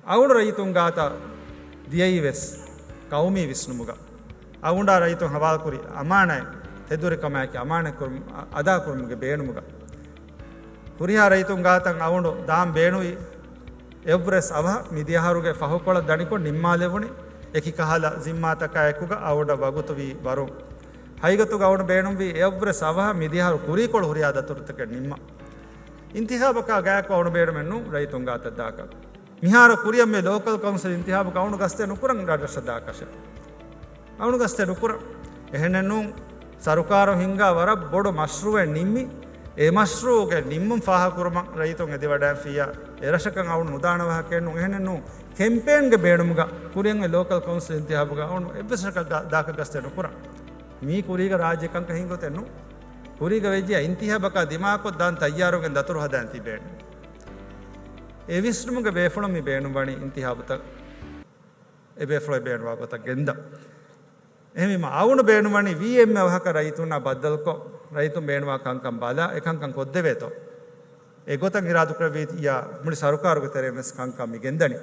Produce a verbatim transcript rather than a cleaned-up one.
އަޅުގަނޑު ރައްޔިތުން ގާތަށް ދިޔައީ ވެސް ޤައުމީ ވިސްނުމުގަ. އަޅުގަނޑާ ރައްޔިތުން ހަވާލުކުރި އަމާނާތް، ތެދުވެރިކަމާއެކީ އަމާނާތް ކުރުމު، އަ، އަދާކުރުމުގެ ބޭނުމުގަ. ހުރިހާ ރައްޔިތުން ގާތަށް އަޅުގަނޑު ދާން ބޭނުވީ އެއްވެސް އަވަހަށް މިދިޔަހަރުގެ ފަހުކޮޅަށް ދަނިކޮށް ނިންމާލެވުނީ އެކި ކަހަލަ ޒިންމާތަކާ އެކުގަ އަޅުގަނޑަށް ވަގުތުވީ ވަރު. ހަގީގަތުގަ އަޅުގަނޑު ބޭނުންވީ އެއްވެސް އަވަހަށް މިދިޔަހަރު ކުރީކޮޅު ހުރިހާ ދަތުރުތަކެއް ނިންމަން. އިންތިހާބަކާ ގާތްކޮށް އަޅުގަނޑު ބޭނުމެއް ނޫން ރައްޔިތުން ގާތަށް ދާކަށް. މިހާރު ކުރިއަށް މި ލޯކަލް ކައުންސިލް އިންތިހާބުގަ އަޅުގަނޑު ގަސްތެއް ނުކުރަން ރަށްރަށަށް ދާކަށެއް. އަޅުގަނޑު ގަސްތެއް ނުކުރަން. އެހެނެއް ނޫން، ސަރުކާރު ހިންގާ ވަރަށް ބޮޑު މަޝްރޫއެއް ނިންމި، އެ މަޝްރޫއުގެ ނިންމުން ފާހަގަކުރުމަށް ރައްޔިތުން އެދިވަޑައިފިއްޔާ، އެ ރަށަކަށް އަޅުގަނޑު ނުދާނެ ވާހަކައެއް ނޫން. އެހެނެއް ނޫން، ކެމްޕޭންގެ ބޭނުމުގަ ކުރިއަށް އޮތް ލޯކަލް ކައުންސިލް އިންތިހާބުގަ އަޅުގަނޑު އެއްވެސް ރަށަކަށް ގާ-، ދާކަށް ގަސްތެއް ނުކުރަން. މީ ކުރީގަ ރާއްޖެ ކަންކަން ހިނގޮތެއް ނޫން. ކުރީގަ ވެއްޖެ އިންތިހާބަކާ ދިމާކޮށް ދާން ތައްޔާރުވެގެން ދަތުރު ހަދާން ތިބޭނެ. އެ ވިސްނުމުގެ ބޭފުޅުން މި ބޭނުންވަނީ އިންތިހާބުތައް އެ ބޭފުޅުން ބޭނުންވާ ގޮތަށް ގެންދަން. އެހެންވީމަ އަޅުގަނޑު ބޭނުންވަނީ ވީ އެމް އެ އަވަހަކަށް ރައްޔިތުންނާ ބައްދަލުކޮށް، ރައްޔިތުން ބޭނުންވާ ކަންކަން ބަލާ، އެ ކަންކަން ކޮށްދެވޭތޯ. އެގޮތަށް އިރާދަކުރެއްވިއްޔާ މުޅި ސަރުކާރުގެ ތެރެއިން ވެސް ކަންކަން މި ގެންދަނީ.